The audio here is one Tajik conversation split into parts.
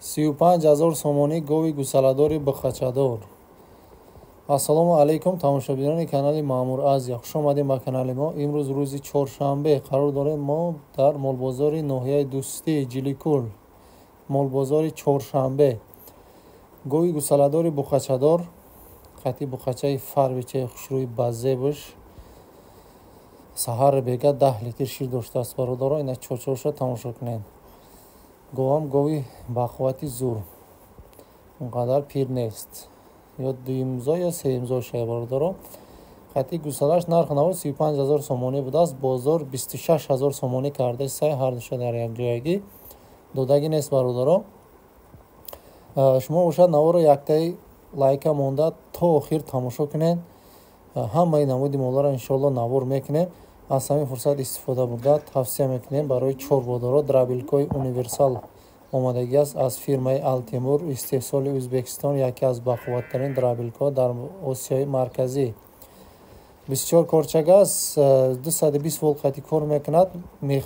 35 ҳазор сомонӣ гови гусаладори бухачадор. Ассалому алайкум, тамошобинони канали Маъмур Азия. Хуш омадем ба канали мо. Имрӯз рӯзи чоршанбе қарор дорем мо дар молбозори ноҳияи Дӯстӣ, Ҷиликул, молбозори чоршанбе. Гови гусаладори бухачадор, қати бухачаи фарбичаи хушрӯи базебуш, саҳар бега 10 литр шир доштааст бародаро. Ина чорчорша тамошо кунед. Говам гови бақуввати зур, он қадар пир нест, ё дуюмзо ё сеюмзо шая бародаро. Қати гусалаш нарх наво 35 ҳазор сомонӣ будааст, бозор 26 ҳазор сомонӣ карда сай, ҳардуша дар якҷоягӣ додагӣ нест бародаро. Шумо бошад наворо яктаи лайка монда то охир тамошо кунед. Ҳамаи намуди моларо иншоалло навор мекунем. Аз ҳамин фурсат истифода бурда тавсия мекунем барои чорводоро дробилкои универсал омадагӣ аст аз фирмаи Алтимур, истеҳсоли Ӯзбекистон, яке аз бақувваттарин дробилкҳо дар Осиёи Марказӣ. 24 корчак аст, 220 волт қати кор мекунад,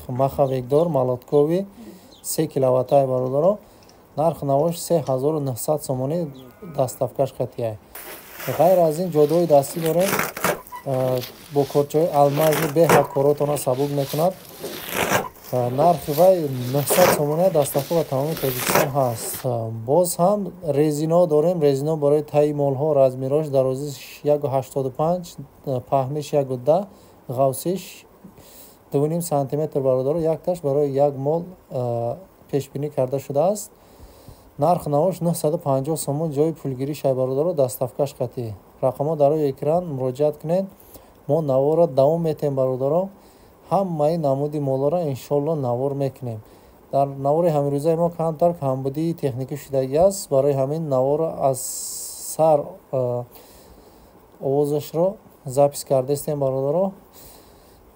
махавекдор, молоткови, 3 киловаттай бародаро. Нарх навош 3900 сомонӣ, доставкаш қатия. Ғайр аз ин ҷодои дастӣ дорем бо корчаҳои алмазни, беҳад коротона сабук мекунад. Нархи вай 900 сомонӣ, доставка ба тамоми Тоҷикистон ҳаст. Боз ҳам резино дорем, резино барои таи молҳо, размерош дарозиш 1,85, паҳниш 1,10, ғавсиш 2,5 сантиметр бародаро. Якташ барои як мол пешбинӣ карда шудааст. Нарх навош 950 сомон, ҷои пулгирӣ шай бародаро, доставкаш қатъӣ. Рақамҳо дар рӯи экран, муроҷиат кунед. Мо наворро давом метем бародаро. Ҳамаи намуди молоро иншоалло навор мекунем. Дар навори ҳамирӯзаи мо камтар камбудии техникӣ шудагӣ аст, барои ҳамин наворро аз сар овозашро запис кардаистем бародаро.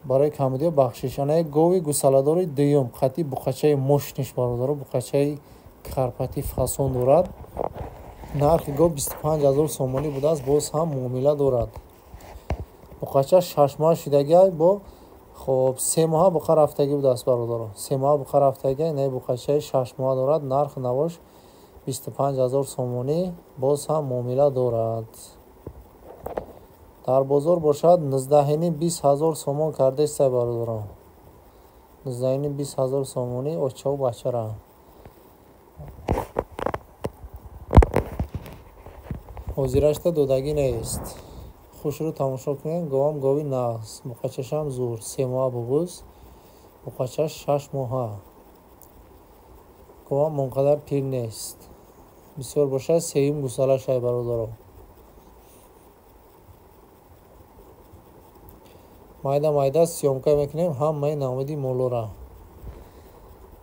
Барои камбудиҳо бахшиш. Ана як гови гусаладори дуюм, қати буқачаи мошниш бародаро, буқачаи карпати фасон дорад. Нархи гов 25 ҳазор сомонӣ будааст, боз ҳам муомила дорад. Буқача 6 моҳа шудагӣ, бо хоб 3 моҳа буқа рафтагӣ будааст бародаро. 3 моҳа буқа рафтагӣ, ина буқачаи 6 моҳа дорад. Нарх навош 25 ҳазор сомонӣ, боз ҳам муомила дорад. Дар бозор бошад 19,5-20 ҳазор сомон кардаистай бародаро. 19,5-20 ҳазор сомонӣ очаву бачара. Ҳозирашта додагӣ нест. Хушрӯ тамошо кунед, говам гови нағз, буқачашам зур, 3 моҳа буғуз, буқачаш 6 моҳа. Говам он қадар пир нест. Бисёр бошад сеюм гусала шай бародаро. Майда майда съёмка мекунем ҳамаи намуди молора.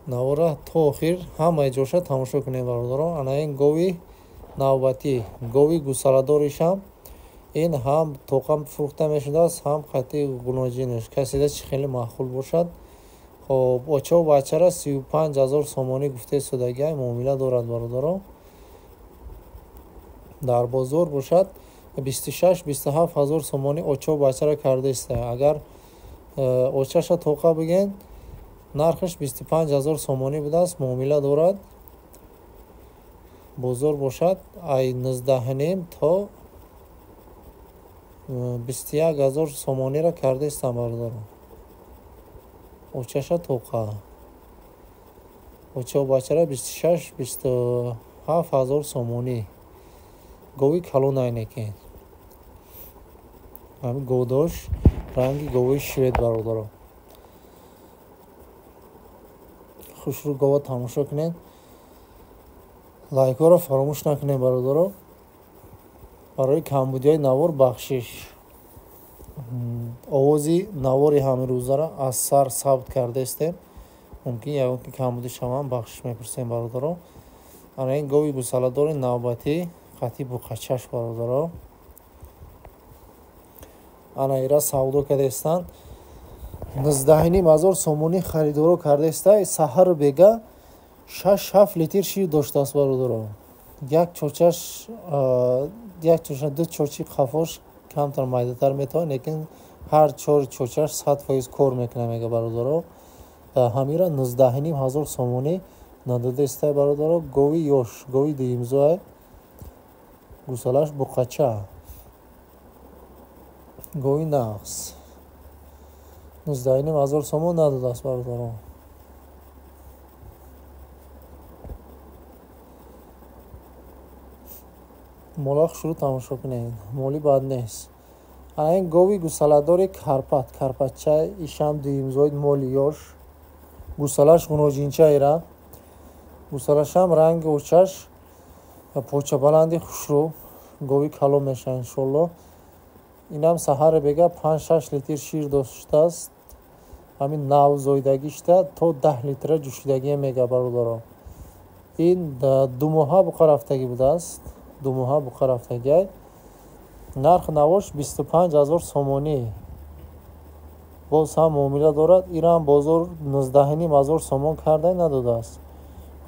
Навора то охир ҳамаи ҷоша тамошо кунем бародаро. Ана ин гови навбатӣ, гови гусаладоришам ин ҳам тоқам фурӯхта мешудааст, ҳам қати гуноҷинаш. Каседа чӣ хеле маъқул бошад. Хоб, очаву бачара 35 ҳазор сомонӣ гуфта истодагиай, муомила дорад бародаро. Дар бозор бошад 26-27 ҳазор сомонӣ очаву бачара карда истая. Агар очаша тоқа бигӯен, нархаш 25 ҳазор сомонӣ будааст, муомила дорад. Бозор бошад ай 19,5 то 21 ҳазор сомониро карда истам бародаро. Очаша тоқа. Очаву бачара 26-27 ҳазор сомонӣ. Гови калон айнеки. Ҳамин говдош ранги гови швед бародаро. Хушрӯ гова тамошо кунед. Лайкҳоро фаромӯш накунед бародаро. Барои камбудиҳои навор бахшиш. Овози навори ҳамирӯзаро аз сар сабт кардаистем. Мумкин ягон ки камбудӣ шавам, бахшиш мепурсем бародаро. Ана ин гови гусаладори навбатӣ, қати буқачаш бародаро. Ана ира савдо кардаистанд. 19,5 ҳазор сомонӣ харидоро кардаистай. Саҳару бега 6-7 литр шир доштааст бародаро. Як чорчаш, як чорча, ду чорчи қафош камтар майдатар метавонад, лекин ҳар чор чорчаш 100% кор мекунад мега бародаро. Ҳамира 19,5 ҳазор сомонӣ Надодаистай бародаро. Гови ёш, гови дуюмзоай. Гусалаш буқача. Гови нағз. 19,5 ҳазор сомон надодааст бародаро. Мола хушрӯ тамошо кунед. Моли бад нест. Ана ин гови гусаладори карпат, карпатча, ишам дуюмзоид моли ёш. Гусалаш ғуноҷинчаира. Гусалашам ранги очаш почабаланди хушрӯ. Гови калон мешавад иншолло. Инам саҳаре бега 5-6 литр шир доштааст. Ҳамин нав зоидагишта то 10 литра ҷӯшидагие мега бародаро. Ин 2 моҳа буқа рафтагӣ будааст. 2 моҳа буқа рафтагиай. Нарх навош 25 ҳазор сомонӣ. Боз ҳам муомила дорад. Ирам бозор 19,5 ҳазор сомон карда надодааст.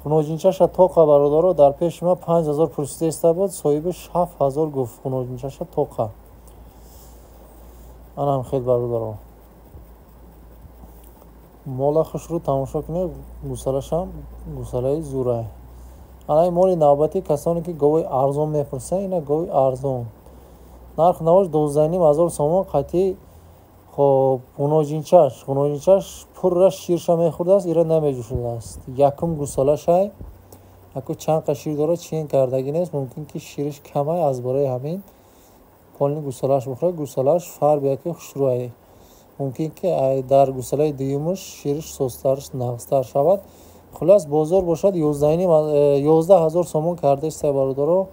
Хуноҷинчаша тоқа бародаро дар пеши ма 5 ҳазор пурсида буд, соҳибаш 7 ҳазор гуфт. Хуноҷинчаша тоқа. Анам хел бародаро. Мола хушрӯ тамошо кунед, гусалашам гусалаи зурай. Ана ин моли навбатӣ касоне ки гови арзон мепурсанд, ина гови арзон. Нарх навош 12,5 ҳазор сомон қатъи. Хоб хуноҷинчаш пурра ширша мехӯрдааст, ира намеҷӯшидааст. Якум гусалашай. Аку чанд қа шир дорад, чин кардагӣ нест, мумкин ки шириш камай, аз бораи ҳамин полни гусалаш бихӯрад. Гусалаш фарбияки хушрӯай. Мумкин ки дар гусалаи дуюмаш шириш созтарш нағзтар шавад. Хулас бозор бошад 11 ҳазор сомон кардаистай бародаро.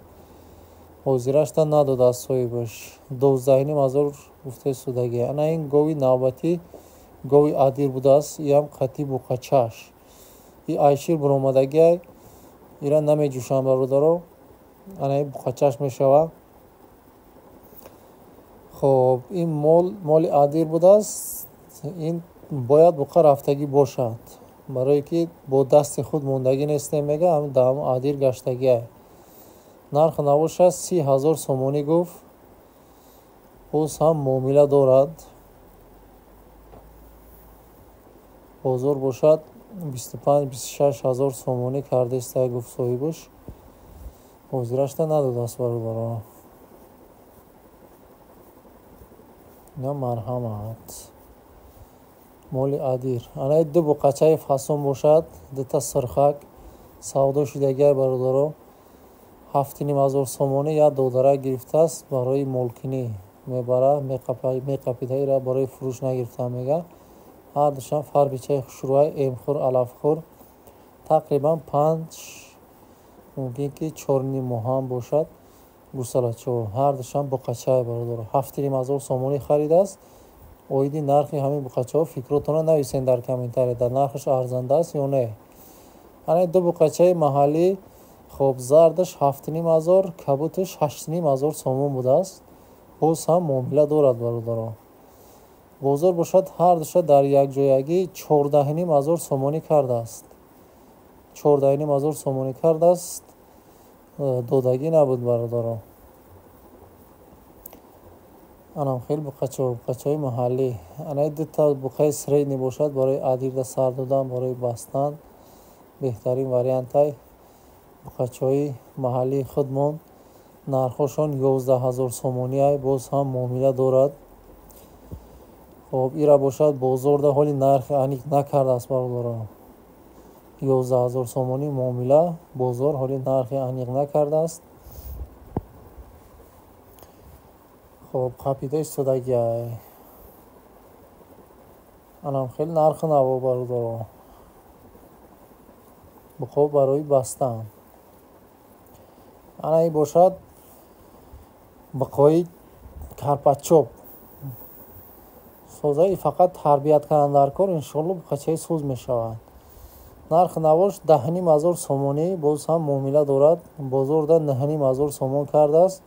Ҳозирашта надодааст соҳибаш. 12,5 ҳазор гуфтаи судагӣ. Ана ин гови навбатӣ гови адир будааст, иам қатъи буқачаш. И айшир буромадагиай, ира намеҷӯшанд бародаро. Ана ин буқачаш мешавад. Хоб ин мол моли адир будааст, ин бояд буқа рафтагӣ бошад. Барое ки бо дасти худ мондагӣ нестем мега, ҳамин даҳам адир гаштагиай. Нарх навоша 30 ҳазор сомонӣ гуфт. Боз ҳам муомила дорад. Бозор бошад 25-26 ҳазор сомонӣ кардаистай гуфт соҳибаш. Ҳозирашта надодааст бародаро. Ина марҳамат. Моли адир. Ана ду буқачаи фасон бошад, дута сирхак савдо шудагиай бародаро. 7,5 ҳазор сомонӣ як додарак гирифтааст барои молкинӣ мебара, меқапида, ира барои фурӯш нагирифта мега. Ҳар душам фарбичаи хушрӯай, эмхӯр, алафхӯр. Тақрибан 5, мумкин ки 4,5 моҳам бошад гусалачо. Ҳар душам буқачаи бародаро. 7,5 ҳазор сомонӣ харидааст. Оиди нархи ҳамин буқачаҳо фикротонро нависен дар комментария, дар нархаш арзанда аст ё не. Ана ду буқачаи маҳаллӣ. Хоб зардаш 7,5 ҳазор, кабуташ 8,5 ҳазор сомон будааст. Боз ҳам муомила дорад бародаро. Бозор бошад ҳар душа дар якҷоягӣ 14,5 ҳазор сомонӣ кардааст. 14,5 ҳазор сомонӣ кардааст. Додагӣ набуд бародаро. Анам хел буқачаҳо, буқачаҳои маҳаллӣ. Ана дута буқаи средний бошад барои адирда сар додан, барои бастан беҳтарин вариантай. Буқачаҳои маҳаллии худмон нархҳошон 11 ҳазор сомониай, боз ҳам муомила дорад. Хоб ира бошад бозорда ҳоли нархи аниқ накардааст бародаро. 11 ҳазор сомонӣ муомила, бозор ҳоли нархи аниқ накардааст. Хоб қапида истодагиай. Анам хел нархи наво бародаро. Буқо барои бастан. Ана ин бошад буқои карпатчоп. Созаи фақат тарбият кардан дар кор, иншоалло буқачаи соз мешавад. Нархи навош 10,5 ҳазор сомонӣ, боз ҳам муомила дорад. Бозорда 9,5 ҳазор сомон кардааст.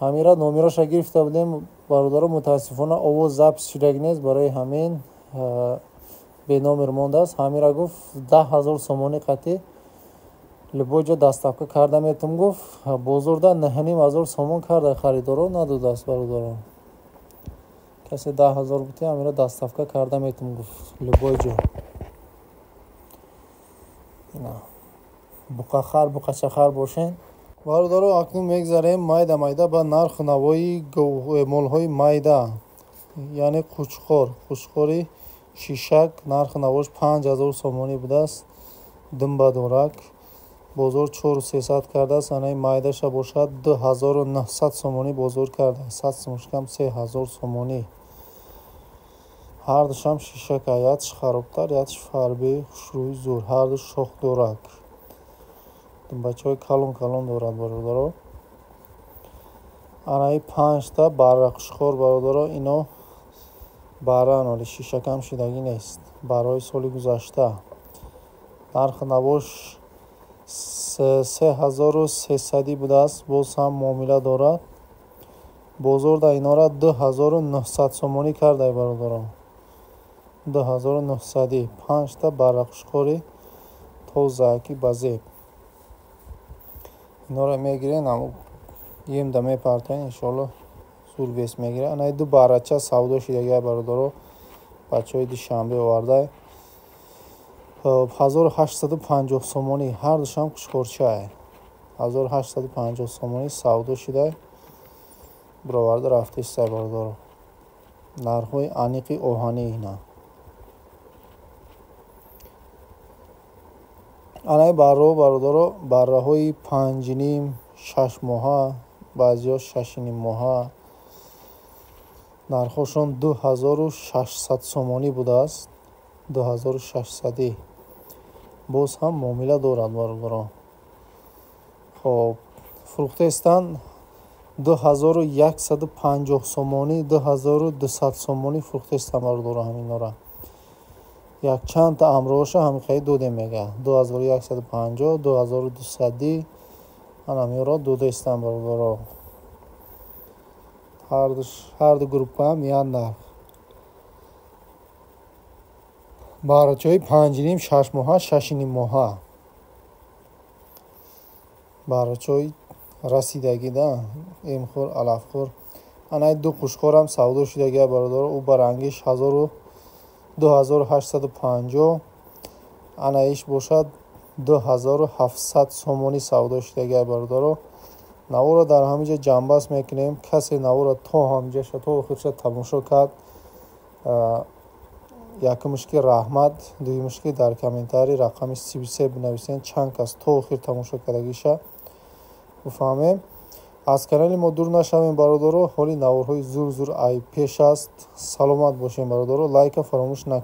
Ҳамира номероша гирифта будем бародаро, мутаассифона овоз запис шудагӣ нест, барои ҳамин беномер мондааст. Ҳамира гуфт 10 ҳазор сомонӣ қатъи любой ҷо доставка карда метум гуфт. Бозорда 9,5 ҳазор сомон карда харидоро надодааст бародаро. Касе 10 ҳазор бути ҳамира доставка карда метум гуфт любой ҷо. Ина буқахар буқачахар бошен. Бародаро, акнун мегзарем майда майда ба нарху навои молҳои майда, яъне қучқор. Қучқори шишак нарху навош 5000 сомонӣ будааст. Думбадорак бозор 4300 кардааст. Анаи майдаша бошад 2900 сомонӣ бозор кардааст. 100 сомошкам 3000 сомонӣ. Ҳардушам шишака, ятш харобтар, ятш фарбе, хушрӯи зур, ҳарду шохдорак. Думбачаҳои калон калон дорад бародаро. Анаи 5та барра қушқор бародаро, ино барраан, оли шишакам шидагӣ нест. Барои соли гузашта нарху навош 3300 будааст, боз ҳам муомила дорад. Бозор дар инора 2900 сомонӣ кардай бародаро. 2900 5та барра қушқори тозааки ба зеб. Инора мегирен, ам емда мепартоен, иншоалло зур вес мегирад. Анаи ду баррача савдо шидагиай бародаро, бачаҳои Душанбе овардай. 1850 сомонӣ, ҳардушам қушқорчаай. 1850 сомонӣ савдо шидай, бироварда рафтаистай бародаро. Нархҳои аниқи оҳанӣ ина. Анаи барраҳо бародаро, барраҳои 5.5, 6 моҳа, баъзиҳо 6.5 моҳа. Нархҳошон 2600 сомонӣ будааст. 2600. Боз ҳам муомила дорад бародаро. Хоб, фурӯхтаистанд 2150 сомонӣ, 2200 сомонӣ фурӯхтаистанд бародаро ҳаминора. Якчандта амроҳоша ҳамихелӣ додем мега. 2150, 2200 анамиёро додаистанд бародаро. Ҳарду группаам як нарх. Баррачаҳои 5.5, 6 моҳа, 6.5 моҳа. Баррачаҳои расидагӣ да, эмхӯр, алафхӯр. Анаи ду қушқорам савдо шидагиа бародаро, ӯ барангиш 2850, анаиш бошад 2700 сомонӣ савдо шидагиа бародаро. Наворо дар ҳамин ҷо ҷамъбаст мекунем. Касе наворо то ҳамҷаша, то охирша тамошо кард, якумш ки раҳмат, дуюмш ки дар комментарий рақами 33 бинависен, чанд кас то охир тамошо кардагиша бифаҳмем. Аз канали мо дур нашавем бародаро, ҳоли наворҳои зур зур ай пеш аст. Саломат бошем бародаро, лайка фаромӯш накунед.